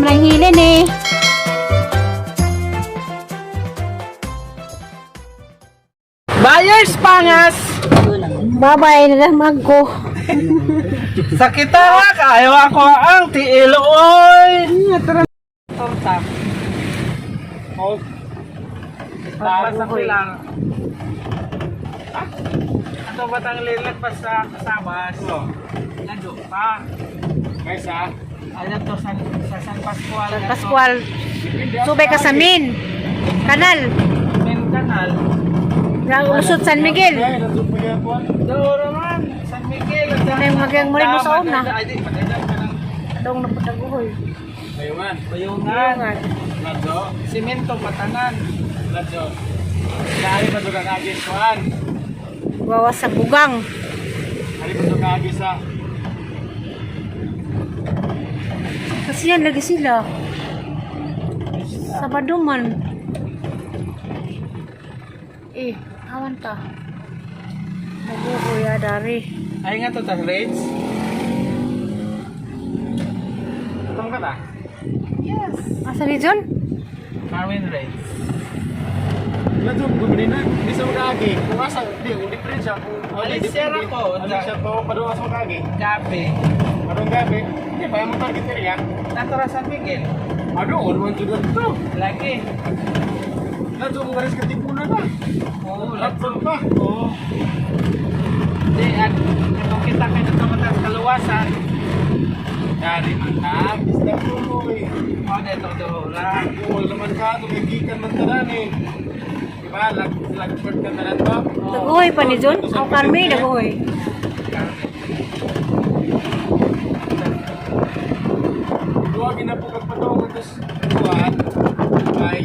Sobrang hilin eh. Buyers pangas! Babay na lang magko. Sakit ha, kayo ako ang tiil, oy! Torta. Oh. Tapos ako lang. Ah? Ato ba tang lilat pa sa kasabas? Nado pa. Kaysa? Ano to sa San Pascual? San Pascual. Subay ka sa Min. Kanal. Min Canal. Lusot San Miguel. Ay, natupo yan po. Doon man. San Miguel. May magyang mo rin mo sa una. Ay, di, pagdadam ka ng Dong na padaguhoy. Bayungan. Bayungan. Ladyo. Simento patanan. Ladyo. Dahil pa doon ang agis kuan. Gawa sa bugang. Hari pa doon ang agis sa. Kasi yan lagi sila. Sabado man. Eh, awan ta. Naguhoy ah, dari. Ay nga to tas rates. Tama ka ta? Yes. Asa ni John? Marvin rates. Ladyo, bumili na. Di sa mga agi. Kung asa, di, kung diferensya. Kung Alis siya ra ko. Alis siya ko. Padung asa mga agi. Gabi. Padung gabi. Di ba, yung target area? Natura San Miguel. Ano, on man jud to. Lagi. Ladyo, kung garis katipunan na. Oo, Ladyo pa. Oo. Di, at kung kita kayo dito matas kaluwasan, Dari man ka. Isda ko mo eh. oh, dito doon. Wala naman ka, tumigikan man tanan eh. Diba, lagpert ka tanan ba? Naguhoy pa ni John? Ang Carmen, naguhoy. Duwa ginapugag pa daw tapos kuan ay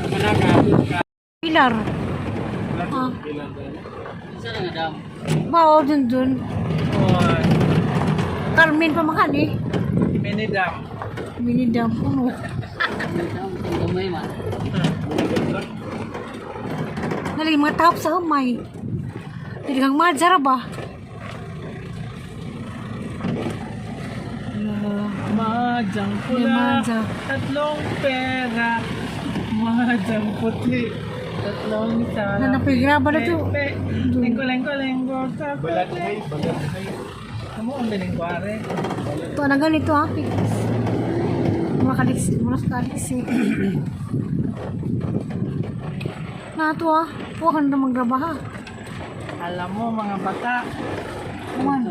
manaka ka. Pilar. Ah. Bao dun dun. Oh, Carmen pa makan eh. mini dam. Mini dam. Ano? Nalagi mga tahop sa humay. Dili kang madjara ba? Majang May pula, madja. tatlong pera. Majang puti, tatlong sala. Na napigraba na to. Pe, lengko, lengko, lengko, sa Balat puti. hay, balat hay. Kamu ang bilingware. Ito na ganito ha. Mura kaliksi. Mura kaliksi. Na ito ha. Huwag ka na maggraba ha. Alam mo mga bata, Kuman.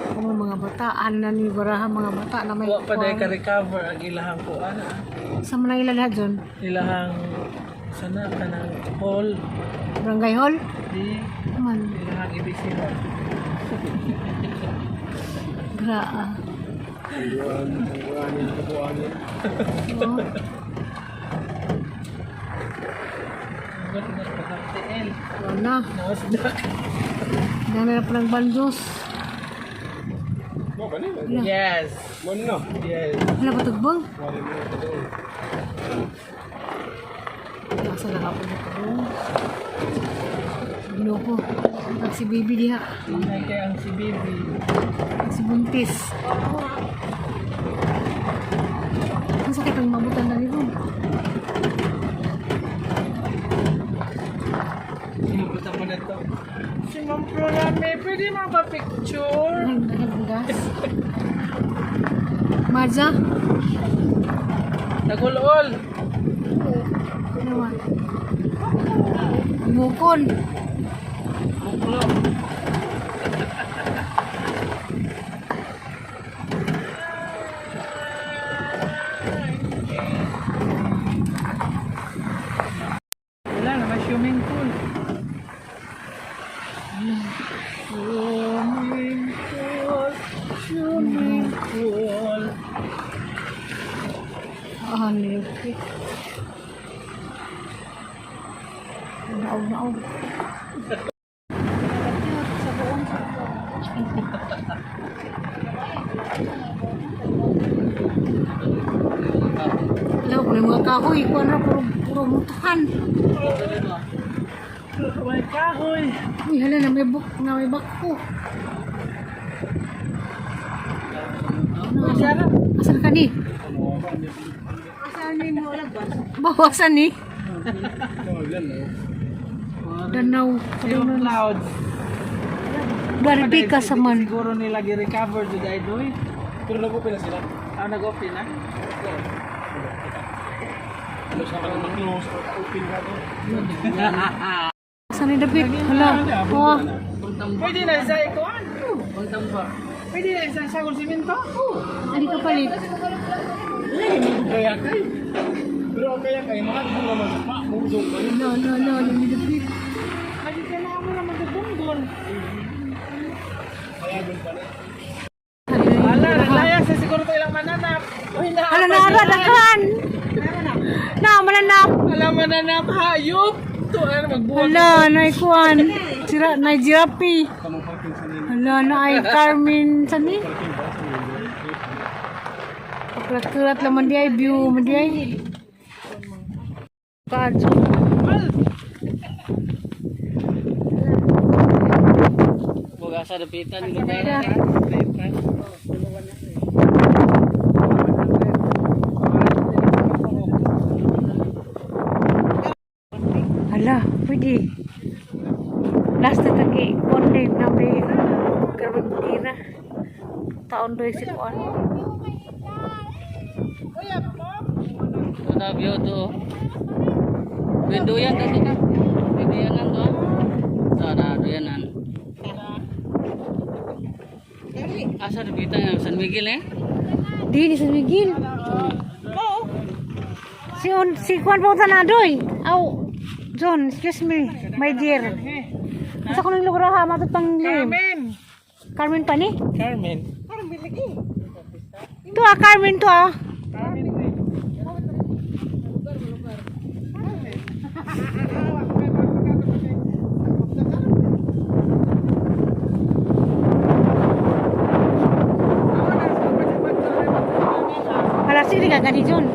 Kuman mga bata. Ano na ni Baraha mga bata na may wa pa day ka recover ang ilahang kuan. Ah. Sa mga ilan John? Ilahang sana kanang hall Barangay Hall? di Kuman. ilahang ibc hall. Gra. Buwan, buwan, buwan. Oo. Hugot na pagkatiil. Wala na. Nausdak. Dami na palang banjos. Mo ba ni? Yes. Mo no. Yes. Wala pa tugbang? Wala mo to. Nasa na kapag ito. Ginoo ko. Ang si baby diha. Ay kay ang si Bibi. Ang si buntis. Ang sakit ang mabutan na nito. Inubutan mo na to. Si Ma'am Florame, pwede mo ba picture? Ang nagbugas. Maja? Nagulol. Ano man? Bukon. Buklo. Wala naman swimming pool. Swimming pool, swimming pool. Ah, nilupit. Naog, naog. Alam ko, yung mga kahoy, kuwan ra, puro, puro mutahan. May kahoy. Uy, hala, na may bak, na may bako. Asan ka ni? Bawasan ni. Danaw. Yung clouds. Barbie ka sa man. Siguro nila gi-recover jud ay doy. Pero nag-open na sila. Ah, nag-open na. Ano siya ka mag-close or open ka to? Asan ni David? Hala. Oh. Pwede na isa ikuan. Pwede na isa sa simento. Ani ka palit. Kaya kay. Pero ang kaya kay, makakabong naman sa pa. Mungdong ka. Hala, hala, hala. Ano ni David? Lagi kailangan mo naman dugdunggon. Kaya doon pa na. Ala, naglayas na siguro to ilang mananap. Uy, na. Hala na, hala, daghan. Na, mananap. Ala, mananap, hayop. To, ano, magbuhat. Hala, naikuan. Sira, na jirapi. Kamang parking sa nila. Hala, na ay Carmen. Saan ni? Parking ba sa nila? Pakulat-kulat laman di ay view man di ay. Kaadso. Buga sa dapitan. Yeah. Hala, pwede. Last na tagi, konde na may grabe bukira. Taon doy si kuan. Ito na view to. Binduyan to ka. Binduyanan to. Ito na duyanan. Asa dapitan ng San Miguel eh? Di ni San Miguel. Si on si kuan po tanadoy. Aw, John, excuse me, my dear. Asa ko nang lugar ha, matut pang lim. Carmen. Carmen pa ni? Carmen. To ah, Carmen to ah. Carmen. Hala sini ka gani John.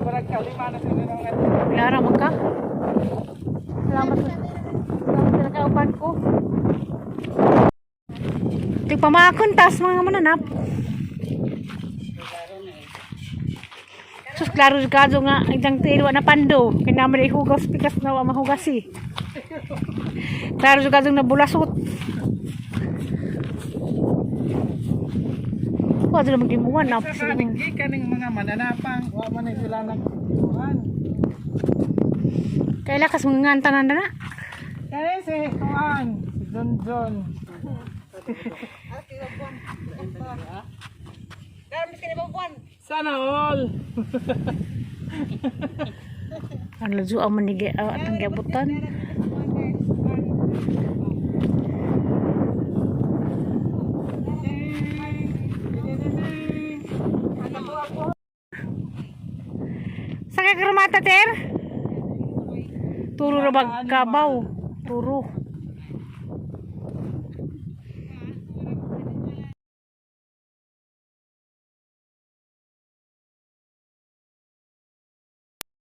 Parang kalima na sila ng Lara man ka. Salamat. Salamat sa kauban ko. Tigpamakon tas mga mananap. Sus, klaro kadyo nga ang tiil wa na pando. Kay naman ay hugas pikas na wa mahugas eh. Klaro kadyo na bulasot. Wa dili magimuan na. Sa kaning kaning mga mananapang, wa man na sila nagkuhan. Kay lakas mga ngantanan na na. Kani si Kuan, si John John. Sana all. Ang ladyo ang manigi atang giabutan. Sa kay karumata, ter? Turo ra bag kabaw. Turo.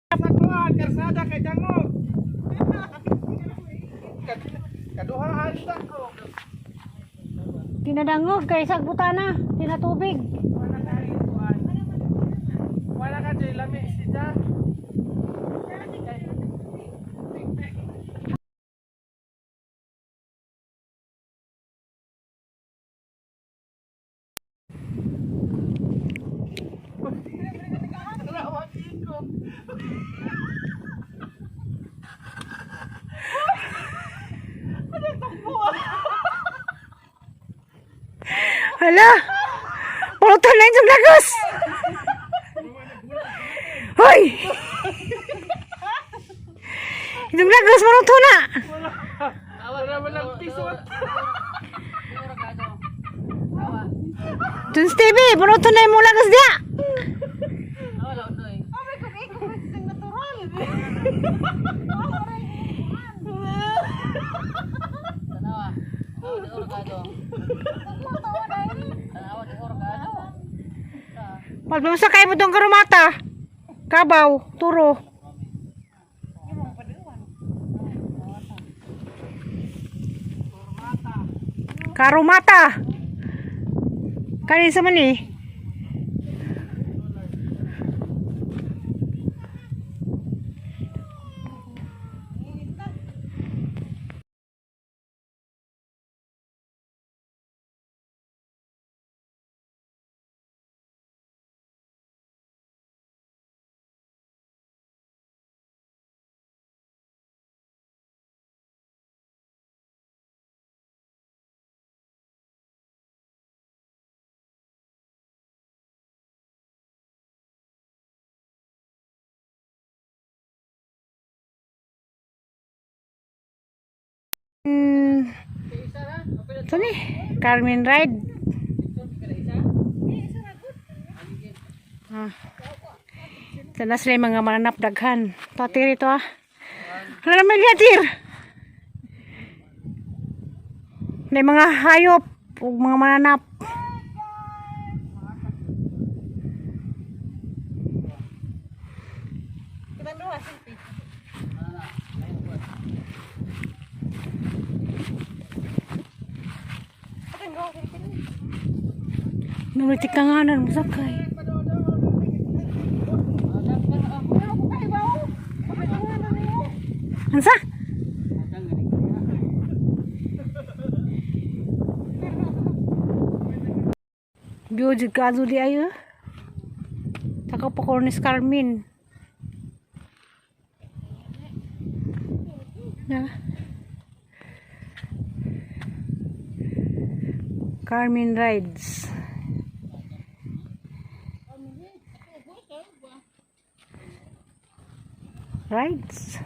Sa kuan, karsada kay dangog. Kaduhaan ta ko. Tinadangog kay sagbutana, tinatubig. Wala ka rin kuan. Wala ka jay lami si Ja. Hala! Pulutan na yung lagos! Hoy! Itong lagos, maruto na! Wala man lang pisot. Dun Stevie, maruto na yung lagos diya! Tanawa. Tanawa di orgado. Tanawa di orgado. Paglusa kayo mo itong karumata. Kabaw, turo. Karumata. Kanin sa man eh. Ito ni, Carmen Ride. Ah. Ito na sila yung mga mananap daghan. Tatir ito ah. Wala naman liatir. May mga hayop ug mga mananap. Namitik ka nga nun, masakay. Ansa? Biyo jud ka di ayo. Taka pa ko ni Carmen. Na. Carmen Rides. Rides.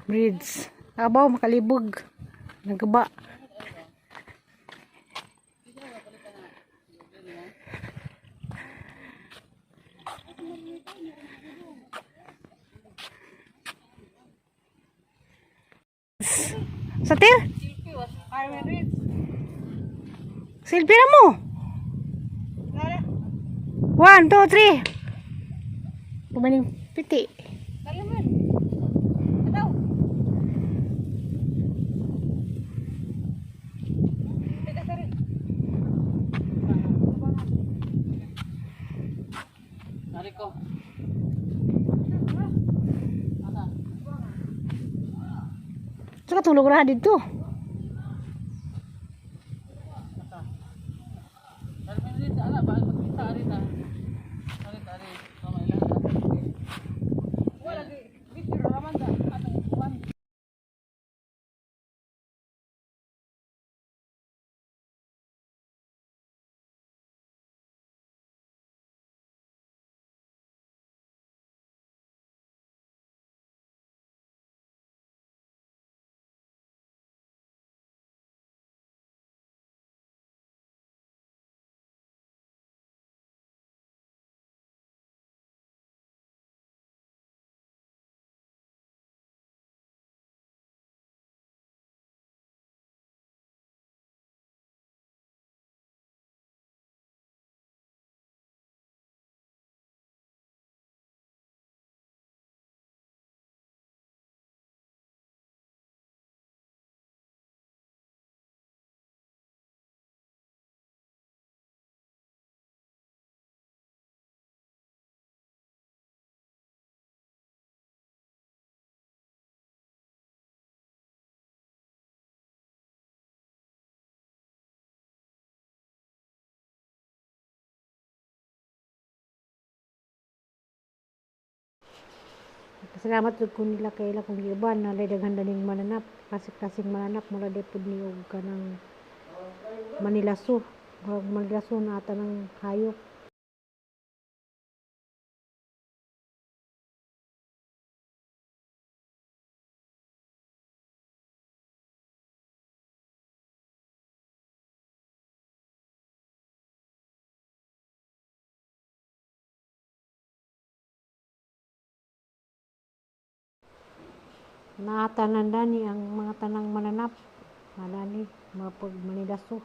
Bridge. Abaw makalibog. Nagaba. Sa tir? Silpi na mo. 1, 2, 3. Pumaning piti. Nari ko. Saka tulog ra dito. Carmen Rita, ala, bakit pagkita, Rita? Rita, Rita, kamay lang. Wala, video raman da. Atong Salamat jud ko nila kay ila kung giuban na daghan daning mananap, klasik-klaseng mananap mura di pud ni og kanang Manila Zoo. Murag Manila Zoo na ata ng hayop. Naatanan dani ang mga tanang mananap. Madani, mapag Manila Zoo.